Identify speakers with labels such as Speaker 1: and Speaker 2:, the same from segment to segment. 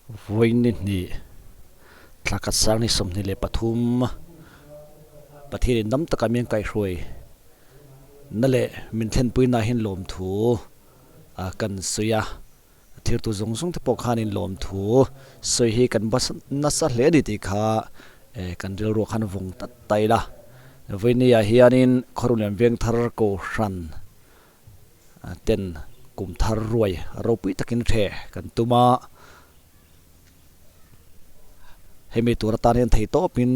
Speaker 1: Vawiin hnih thla khat sang ni 23 Pathianin dam taka min kaihhruai na leh min thlenpuina hian lawmthu kan sawi a. Thirtu zawng zawng te pawh khanin lawmthu sawi hi kan va nasa hle a ni tih kha kan rilruah khan vawng tlat ta ila. Vawinia hianin Khawrunglian Vengthar Kohhran ten kum thar ruai ropui takin ṭhe kan tum a. Hemi tur atan hian thei tawpin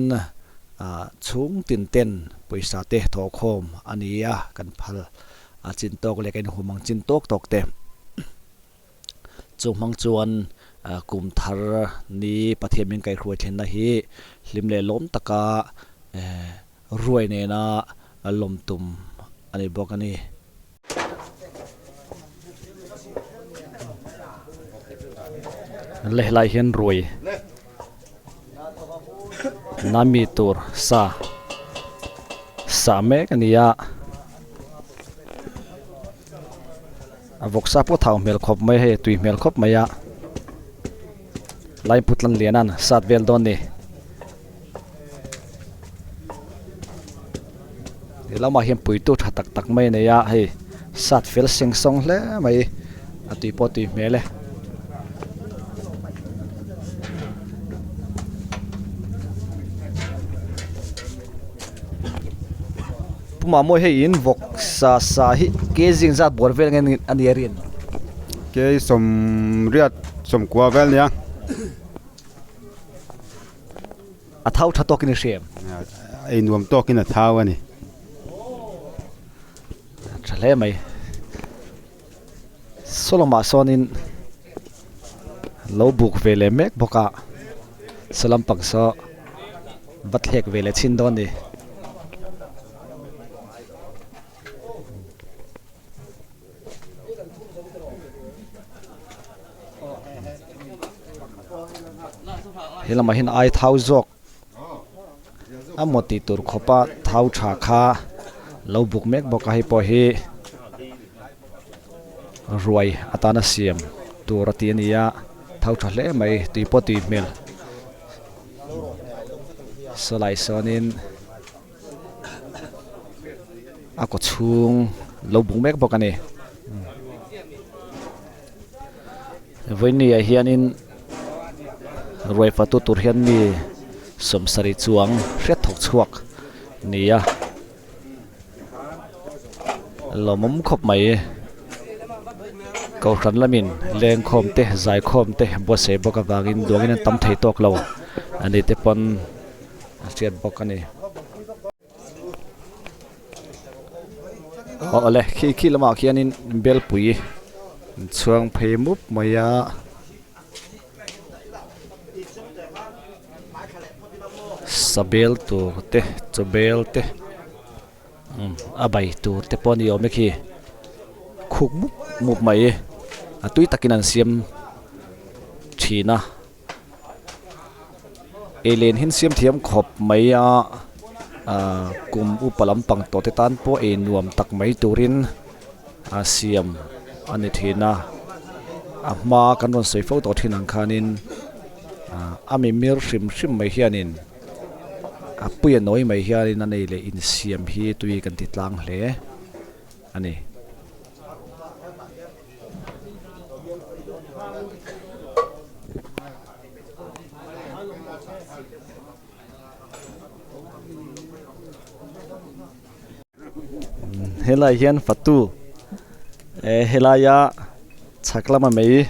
Speaker 1: chhung tin ten pawisa te thawhkhawm a ni a, kan phal a chin tawk leh kan inhum ang chin tawk tawk te. Chu hmang chuan kum thar ni Pathian min kaihhruai thlenna hi hlim leh lawm taka ruai nena lawm tum a ni bawk a ni. Lehlai hian ruai nami tur sa sah mek a ni a a vawksa pawh thau hmel khawp mai hei a tui hmel khawp mai a lai put lan lian an sat vel dawn a ni. He lamah hian puitu tha tak tak mai a nei a hei sat fel seng sawng hle mai a tui pawh a tui hmel e. Pu Mahmuai hei in vawk sa sa hi ke zing zat bawr vel nge a nia rin?
Speaker 2: Ke sawmriat sawmkua vel nia.
Speaker 1: A thau tha tawkin i hriam.
Speaker 2: Ei nuam tawkin a thau a ni.
Speaker 1: Tha hle mai. Saw lamah sawnin lo buk ve leh mek bawk a, saw lampang saw va thlek ve leh chhin dawn a ni. He lamah hian ai thau zawk a maw tih tur khawpa thau tha kha lo buk mek bawk a hei pawh hi ruai atana siam tur a ti a ni a thau tha hle mai tui pawh tui hmel sawlai sawnin. A kaw chhung lo buk mek bawk a ni vawiin ah hianin ruai fatu tur hian mi sawmsarih chuang hriat thawk chhuak ni a lawmawm khawp mai kohhran lamin lengkhawm te zaikhawm te buatsaih bawk avangin duangin an tam thei tawk lo a ni te pawn. A hriat bawk a ni. Aw awle khi khi lamah khianin belpui an chhuang phei mup mai a. Sabel tur te chaw bel te umm a bai tur te pawh a ni awm e khi khuk mup mup mai a tui takin an siam thin a. Eilen hi an siam thiam khawp mai a ahh kum upa lampang tawh te tan pawh ei nuam tak mai turin a siam a ni thin a a hma kan rawn sawi fo tawh thin ang khanin ahh a mimir hrim hrim mai hianin a pui a nawi mai hianin a nei leh insiam hi tui kan ti tlang hle a ni. Helai hian fatu eh helaia chhak lama mai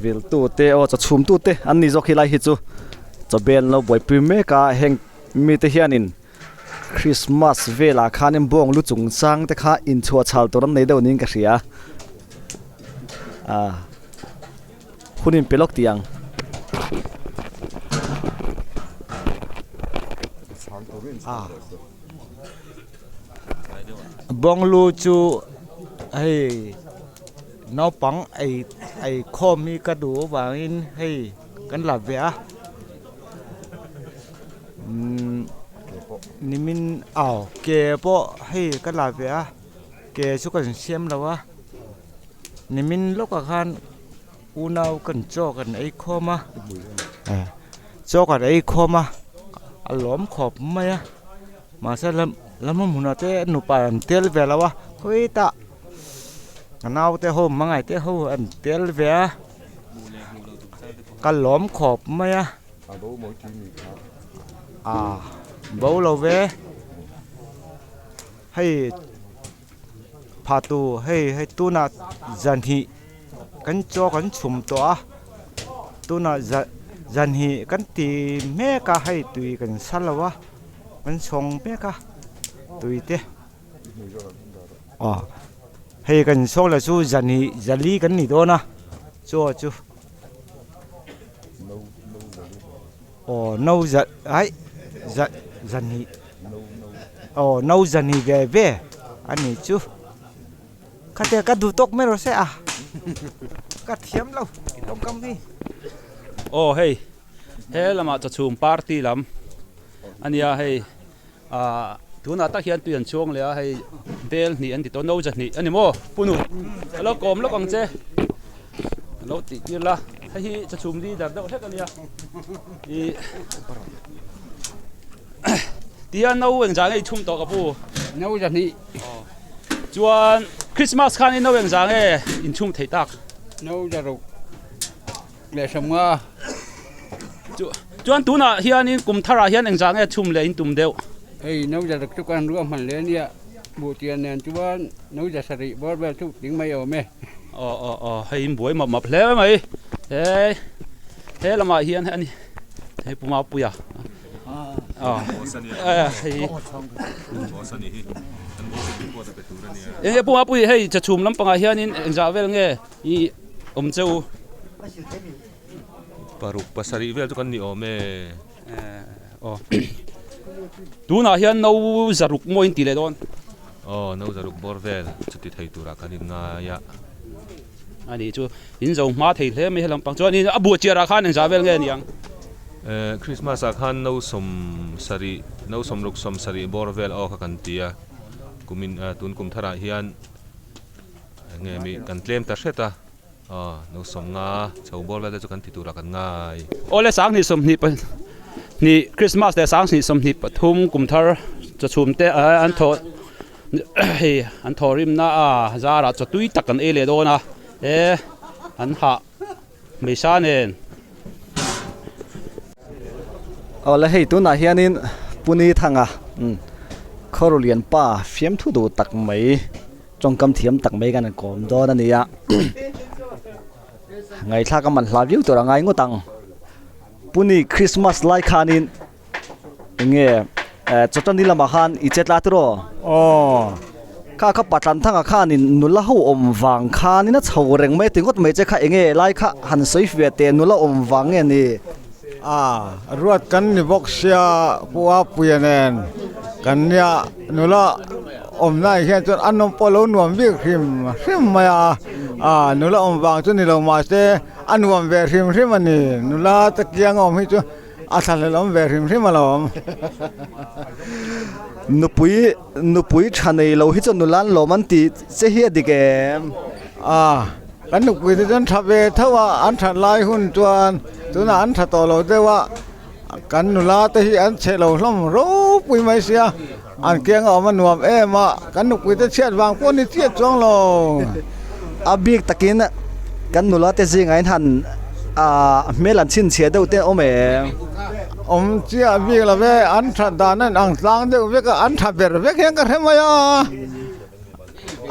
Speaker 1: vil tu te aw chaw chhum tu te an ni zawk helai hi chu chaw bel lo buaipui mek a heng mite hianin. Christmas velah khanin bawng lu chung chang te kha inchhuah chhal tur an nei deuh niin ka hria a hun in pe lawk tih ang.
Speaker 3: Bawng lu chu hei naupang ei ei khawm hi ka duh avangin hei kan la ve a. Umm nimin aw ke pawh hei ka la ve a ke chu ka insiam lo a nimin lawkah khan. Unau kan chaw kan ei khawm a, chaw kan ei khawm a, a lawm khawp mai a, mahse lam lam hmunah te nupa an tel ve lo a, khawitah ka naute ho hmangaih te ho an tel ve a, ka lawm khawp mai a, ah bo lo ve hei. Phatu hei hei tunah zan hnih kan chaw kan chhum tawh a tunah za zan hnih kan ti mek a hei tui kan sa lo a kan chhawng mek a tui te aw hei kan chhawng leh chu zan hnih zali kan ni dawn a chaw chu aw no za aih za zan hnih. Aw no zani ve ve a nih chu khatia ka duh tawk mai rawh se a ka thiam lo tawngkam hi.
Speaker 4: Aw hei he lamah chawchhum party lam a nia hei ah tunah tak hian tui an chhuang leh a hei bel hnih an ti tawh no zahnih a ni maw punu ka lo kawm lawk ang che ka lo tih tir la hei hi chawchhum leader deuh hlek a nia ih. Tia no engzah nge i chhum tawh ka pu?
Speaker 5: No zahnih.
Speaker 4: Chuan Christmas khan i no engzah nge in chhum theih tak?
Speaker 5: No zaruk leh sawmnga.
Speaker 4: Chuan tunah hianin kum tharah hian engzah nge chhum leh in tum deuh?
Speaker 5: Hei no zaruk chu kan ruah hman leh ania, buhtian nen chuan no za sarih bawr vel chu tling mai awm e.
Speaker 4: Aw aw aw hei in buai map map hle mai. He he lamah hian a ni hei Pu Mapuia. Enge Pu Mapui hei chachhum lampangah hianin engzah vel nge i awm che u?
Speaker 6: Paruk pasarih vel chu kan ni awm e.
Speaker 4: Aw tunah hian no zaruk maw in ti leh dawn?
Speaker 6: Aw no zaruk bawr vel chuti thei turah kan inngai a.
Speaker 4: A nih chu in zo hma thei hle mai he lampang chuan in a buh chiarah khan engzah vel nge niang?
Speaker 6: Eh Christmas ah khan no sawm sarih no sawm ruk sawm sarih bawr vel aw kha kan ti a kumin tun kum tharah hian enge mi kan tlem ta hret a aw no sawm nga chho bawr vel te chu kan ti turah kan ngai.
Speaker 4: Awle 20 22 Christmas leh 20 23 kum thar chawchhum te an thawh Hei an thawhrimna a zarah chaw tui tak kan ei leh dawn a e an hah hmeisa nen.
Speaker 1: Awle hei tunah hianin Puni Thanga Khawrulian pa fiamthu duh tak mai tawngkam thiam tak mai kan kawm dawn a ni a ngaihthlak a man hla viau tur a ngai ngawt ang Puni Christmas lai khanin. Enge chawchani lamah khan i che tla tiraw?
Speaker 2: Aw.
Speaker 1: Kha kha Patlan thangah khanin nula ho awm vang khanin a chho reng mai ti ngawt mai che kha enge lai kha han sawi fiah teh nula awm vang nge ni?
Speaker 2: A, ruat kan ni bawk sia Pu Apuia nen kan nia nula awmna ah hian chuan a nawm pawh lo nuam bik hrim hrim mai a, a nula awm vang chu ni lo mahse a nuam ve hrim hrim a ni nula te kianga awm hi chu. A thlahlel awm ve hrim hrim alawm.
Speaker 1: Nupui nupui tha nei lo hi chuan nula an lawm an ti che hi a dik em?
Speaker 2: A, kan nupui te chuan tha ve tho a, an that lai hun chuan tunah an tha tawh lo deuh a, kan nula te hi an chhe lo hlawm ropui mai sia, an kianga awm a nuam em a, kan nupui te chhiat vang pawh ni chiah chuang lo.
Speaker 1: A bik takin kan nula te zingah in han ah hmel an chhinchhiah deuh te awm em?
Speaker 2: Awm chiah bik lo ve, an that dan a inang tlang deuh vek a, an tha ber vek hian ka hre mai a,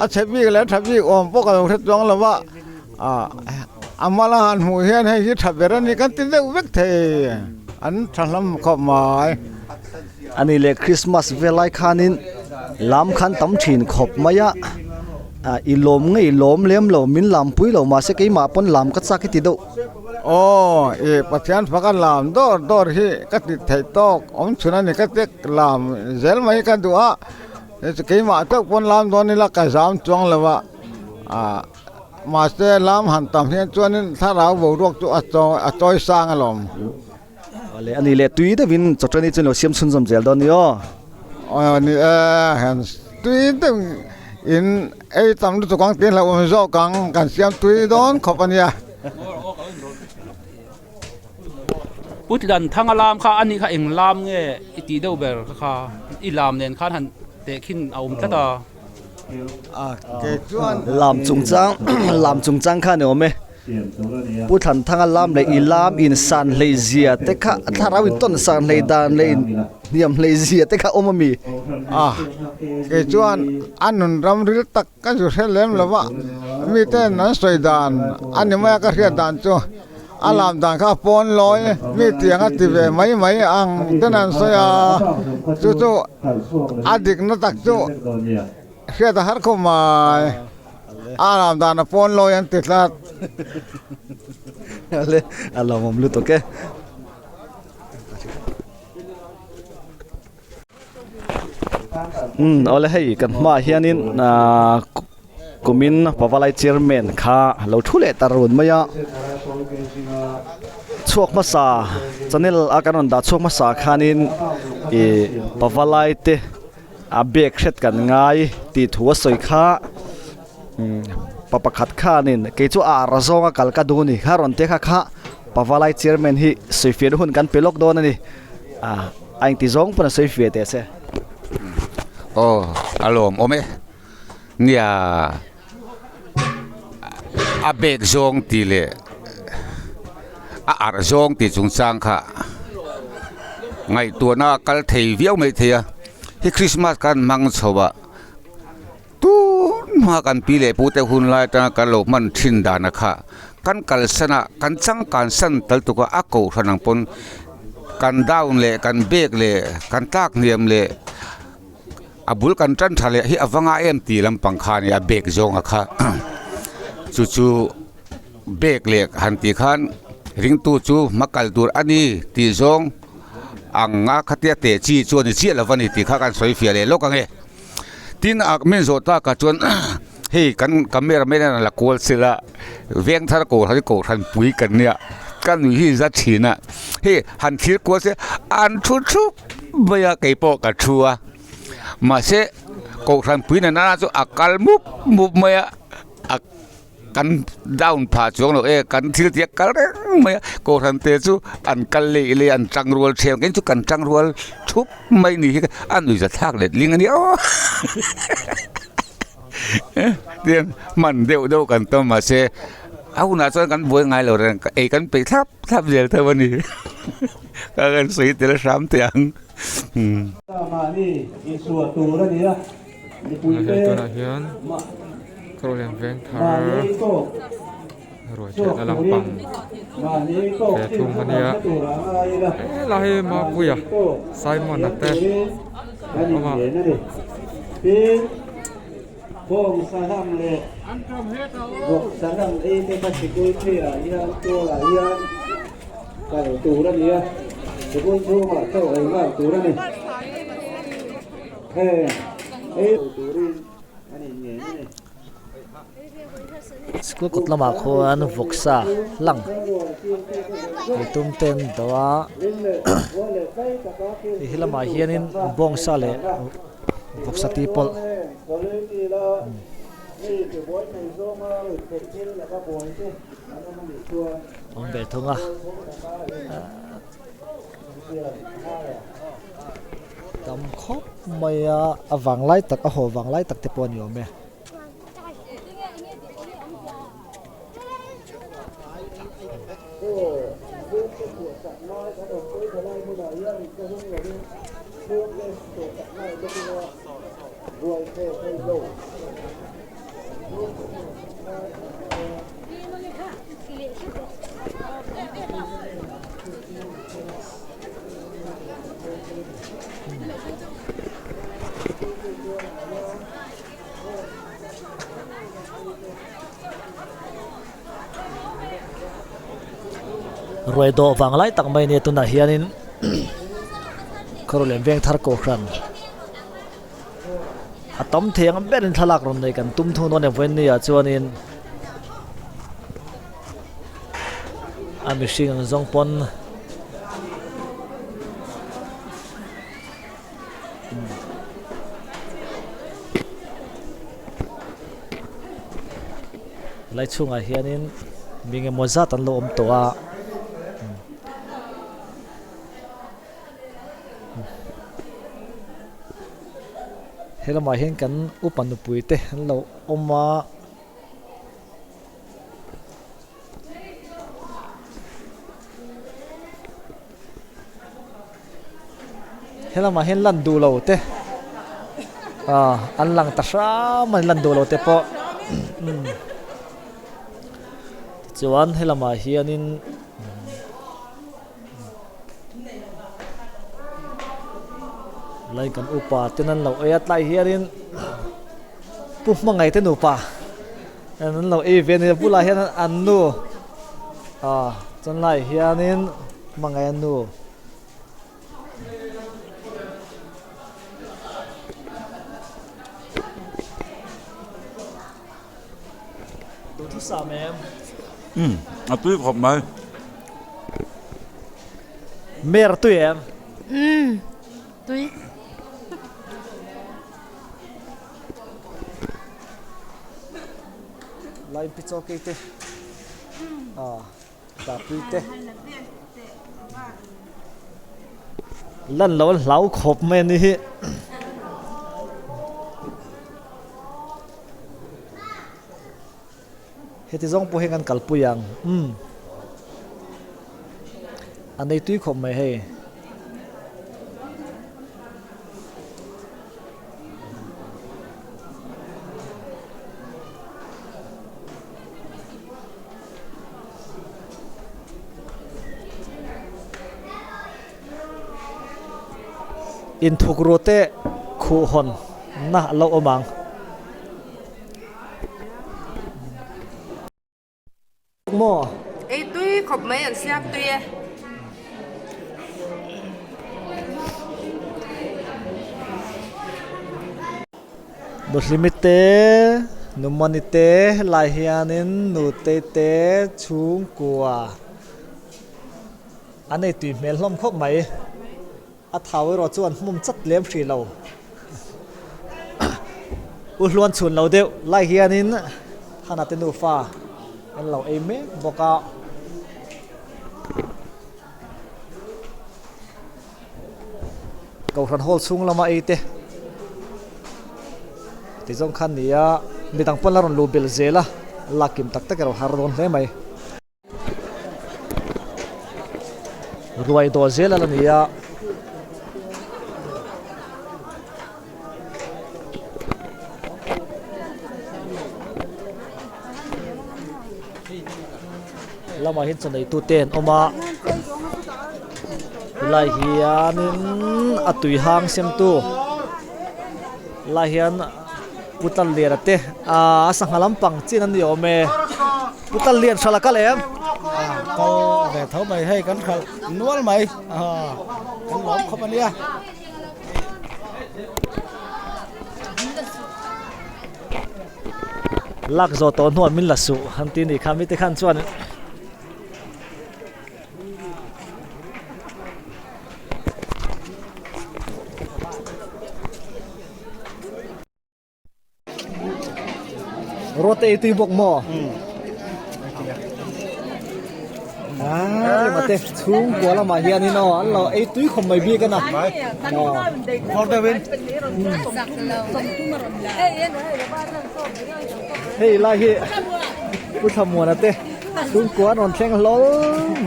Speaker 2: a chhe bik leh a tha bik awm pawh ka lo hre chuang lo va, ah a mal a han hmuh hian hei hi tha ber a ni kan ti deuh vek thei, an tha hlawm khawp mai.
Speaker 1: A ni leh Christmas vel lai khanin lam khan tam thin khawp mai a. Ah i lawm nge i lawm lem lo min lam pui lo mahse keimah pawn lam ka chak i ti deuh.
Speaker 2: Aw i Pathian faka lam dawr dawr hi ka ti theih tawk awm chhun a ni ka tek lam zel mai ka duh a keimah teuh pawn lam dawn ila ka zam chuang lo a ah mahse lam han tam hian chuanin thlarau boruak chu a chawi a chawi sang alawm.
Speaker 1: Awle a ni leh tui deuhin chawṭani chu an lo siam chhunzawm zel dawn ni aw.
Speaker 2: Aw ni e, han tui deuh in ei tam lutuk ang tih hlauhawm zawk ang, kan siam tui dawn khawp a nia.
Speaker 4: Putlan thanga lam kha ani kha eng lam nge i tih deuh ber kha kha i lam nen khan han tehkhin a awm tlat a.
Speaker 1: Lam chungchang lam chungchang kha ni awm e. Pu Thlanthanga lam leh i lam in san hlei zia te kha thlarau in tawn san hlei dan leh in hniam hlei zia te kha awm a mi?
Speaker 2: A, kei chuan a nun ram ril tak ka zu hre lem lo va, miten an sawi dan a ni mai a ka hriat dan chu a lam dan kha pawn lawi mi tiang a ti ve mai mai ang ten an sawi a, chu chu a dikna tak chu hriat a har khawp mai. A lam dan a pawn lawi an ti tlat.
Speaker 1: Ale a lawmawm lutuk e. Umm awle hei kan hmaah hianin ahh kumin Pavalai chairman kha a lo thu leh ta run mai a. Chhuak hmasa channel a kan rawn dah chhuak hmasa khanin ih Pavalai te. A bag hret kan ngai tih thu a sawi kha pa pakhat khanin kei chu a ar zawnga kal ka duh a ni kha rawn te kha kha Pavalai chairman hi sawifiahna hun kan pe lawk dawn a ni a engti zawng pawn a sawifiah teh se.
Speaker 7: Aw a lawmawm e nia a bag zawng tih leh a arh zawng tih chungchang kha ngaihtuahna a kal thei viau mai thei a hi Christmas khan hmang chho a tun hma kan pi leh pu te hun lai atanga kan lo hman thin dan a kha kan kalsan a kan changkan san tal tuk a a kohhran ang pawn kan down leh kan bag leh kan tlak hniam leh. A bul kan tan tha leh hi a va nga em tih lampang kha a ni a bag zawnga kha chu chu bag leh han tih khan ringtu chu hma kal tur a ni tih zawng ang a khatia teh chi chu a ni chiah lo a ni tih kha kan sawi fiah leh lawk ang e tin a min zawh takah chuan hei kan camera man hian a la kual chilh a veng thar kohhran hi kohhran pui kan nia ka nuih hi za thin a hei han thlir kual se an thu thup mai a keipawh ka thu a mahse kohhran pui nana chu a kal mup mup mai a a kan down phah chuang lo e kan thil tih a kal reng mai a kohhran te chu an kal leh leh an tang rual then ang chu kan tang rual thup mai ni hi a nuihza thlak let ling a nia aw tiang hman deuh deuh kan tam mahse a hunah chuan kan buai ngai lo reng ei kan peih thlap thlap zel tho a ni ka kan sawi tel hram teh ang.
Speaker 6: Hei tunah hian Kawrlian veng thar ruai thatna lampang ve thung a nia helai hi Mapuia Simon-a te an awm a.
Speaker 1: School kawt lamah khuan vawksa hlang ei tum te an do a he lamah hianin bawngsa leh vawksa tih pawlh awm ve thung a. Tam khawp mai a a vanglai tak a haw vanglai tak te pawh a ni awm e. Ruai dawh vang lai tak mai nia tunah hianin Khawruhlian veng thar kohhran a tam thei ang berin thlalak rawn nei kan tum thung dawn e vawiin ah chuanin a mihring ang zawng pawn Lai chhungah hianin. Mi engemaw zat an lo awm tawh a. He lamah hian kan upa nupui te an lo awm a. He lamah hian lan duh lo te ah an lang ta hram a ni lan duh lo te pawh tichuan he lamah hianin. Lai kan upa ten an lo ei a tlai hianin pu hmangaih te nupa an lo ei ve a ni a bulah hian an nu ah chuan lai hianin hmangaih a nu. Duhthusam em?
Speaker 8: Umm a tui khawp mai.
Speaker 1: Mer tui em?
Speaker 9: Umm tui.
Speaker 1: Lai pi chaw kei te ah ta pui te lan lo an hlau khawp mai a ni hi. Heti zawng pawh hian kan kalpui ang umm a nei tui khawp mai hei. Inthuk ru te khuh hawn na a lo awm ang. Maw?
Speaker 9: Ei tui khawp mai an siam tui e.
Speaker 1: Nuhlimi te, Numani te helai hianin nutei te chhungkua an ei tui hmel hlawm khawp mai. A thau erawh chu an hmum chat lem hrih lo. U hluan chhun lo deuh lai hianin Hana te nufa an lo ei mek bawk a. Kohhran hall chhung lama ei te ti zawng khan ni a, midang pawn la rawn luh belh zel a, lak kim tak tak erawh har dawn hle mai. Ruai dawh zel a la ni a. Lamah hian chaw neitu te an awm a helai hianin a tui hang semtu lai hian putar lian te ahh a sangha lampang chin an ni awm e putar lian hralh a kal em
Speaker 10: kal ve tho mai hei kan hralh nual mai kan lawm khawp a nia.
Speaker 1: Lak zawh tawh hnuah min la suh han ti nih kha mite khan chuan Ruat ei tui bawk maw? Ah, mate chhungkua lamah hianin aw an lo ei tui khawp mai bik a na. Hei lai hi Pu Thlamuana te chhungkua an rawn thleng hlawl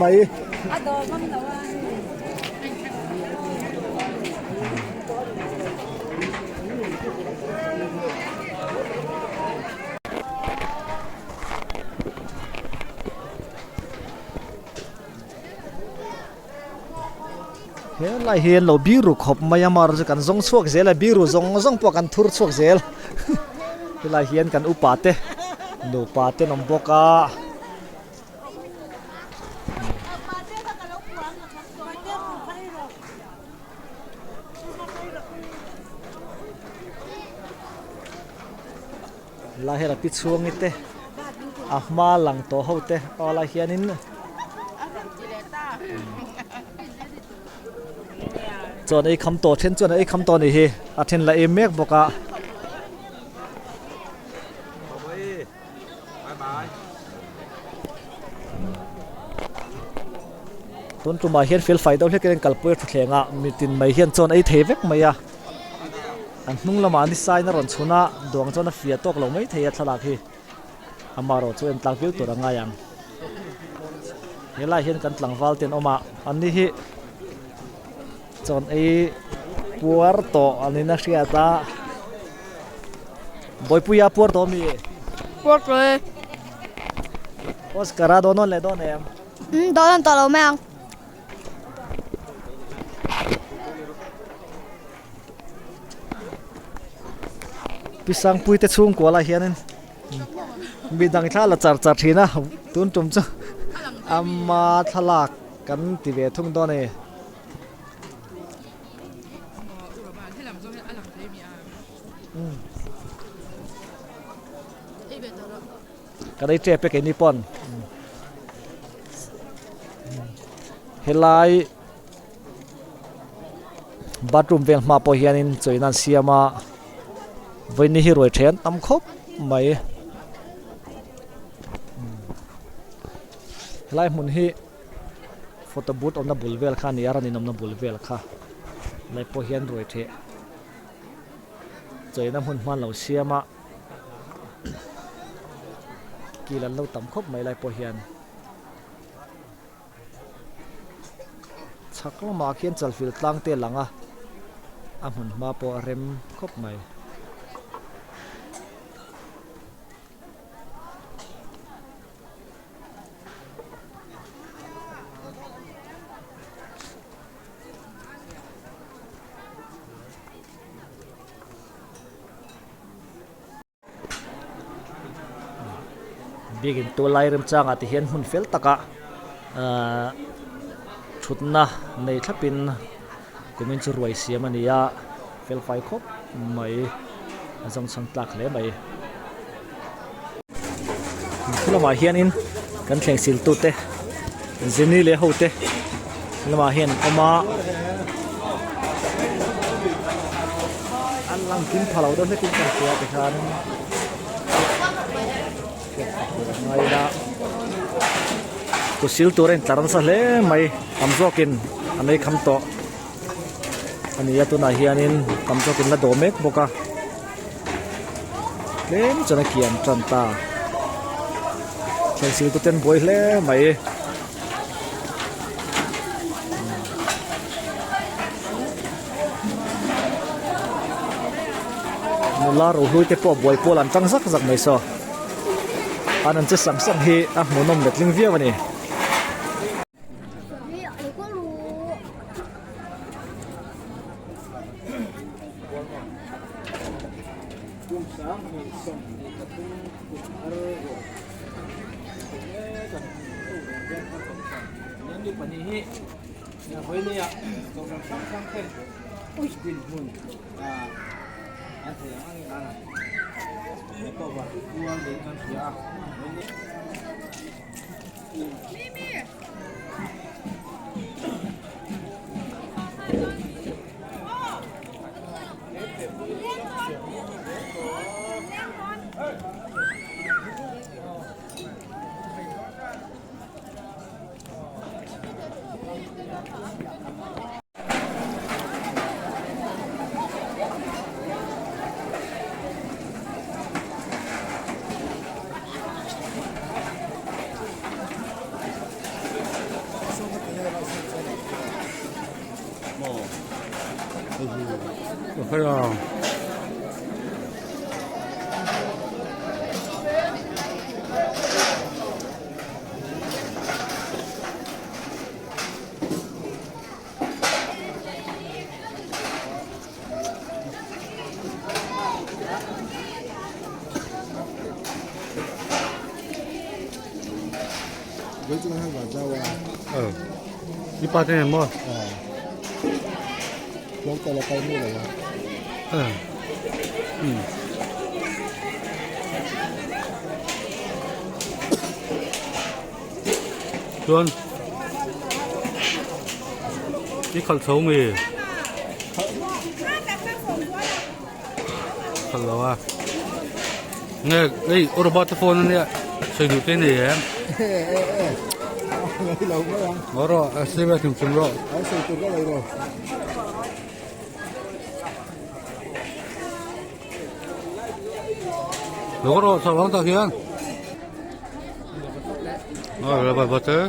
Speaker 1: mai. He lai hi an lo biru khawp mai a mar chu kan zawng chhuak zel a biru zawng zawng pawh kan thur chhuak zel helai hian kan upa te nupa te an awm bawk a. Helai hian a pi chhuangi te a hma lang tawh ho te aw lai hianin chuan ei kham tawh then chuan ei kham tawh a nih hi a then la ei mek bawk a. Tun tumah hian fel fai deuh hlekin an kalpui a thutthleng ah mitin mai hian chuan ei thei vek mai a, an hnung lamah ni sain a rawn chhun a, duang chuan a fiah tawk lo mai thei a thlalak hi amaherawh chu en tlak viau tur a ngai ang. Helaiah hian kan tlangval te an awm a, an ni hi chuan ei puar tawh an in a hriat a, Bawipuia puar tawh ami?
Speaker 11: Puar tawh e.
Speaker 1: Oscar a dawn nawn leh dawn em?
Speaker 11: Umm dawn nawn tawh lo mai ang.
Speaker 1: Pi Sangpui te chhungkua lah hianin midang thla la char char thin a, tun tum chu ama thlalak kan ti ve thung dawn a ni. Kan ei tep e keini pawn helai bathroom vel hma pawh hianin chawina an siam a vawiin hi ruai then tam khawp mai helai hmun hi photo booth awmna bul vel kha a ni a ran in awmna bul vel kha helai pawh hian ruai theh chawina hmun hma an lo siam a. Kil an lo tam khawp mai lai pawh hian chhak lamah khian chalfilh tlang te a lang a a hmun hma pawh a rem khawp mai. Biakin tual lai remchangah te hian hmun fel takah ahh thutna nei thlapin kumin chu ruai siam a ni a fel fai khawp mai a zawngchhang tlak hle mai. Lamah hianin kan thleng sil tute Jenny leh ho te lamah hian an awm a an lang kim pha lo deuh hlekin ka hria tikhan ngai ila kut sil tur a intlar nasa hle mai tam zawkin an ei kham tawh a ni a tunah hianin tam zawkin la dawh mek bawk a. Tlem chuan a kian tan ta. Thleng sil te an buai hle mai. Nula rohlui te pawh buai pawl an tang zak zak mai saw. An an che sang sang hi a hmuhnawm letling viau a ni.
Speaker 4: Chuan i khalh chho nge khalh lo a nge hei Robert-a phone ania sawi duh te nei em.
Speaker 5: Ngaw rawh, a sei ve hrim hrim rawh. Lo rawh chho ang tak hian. Ờ, là vật thế.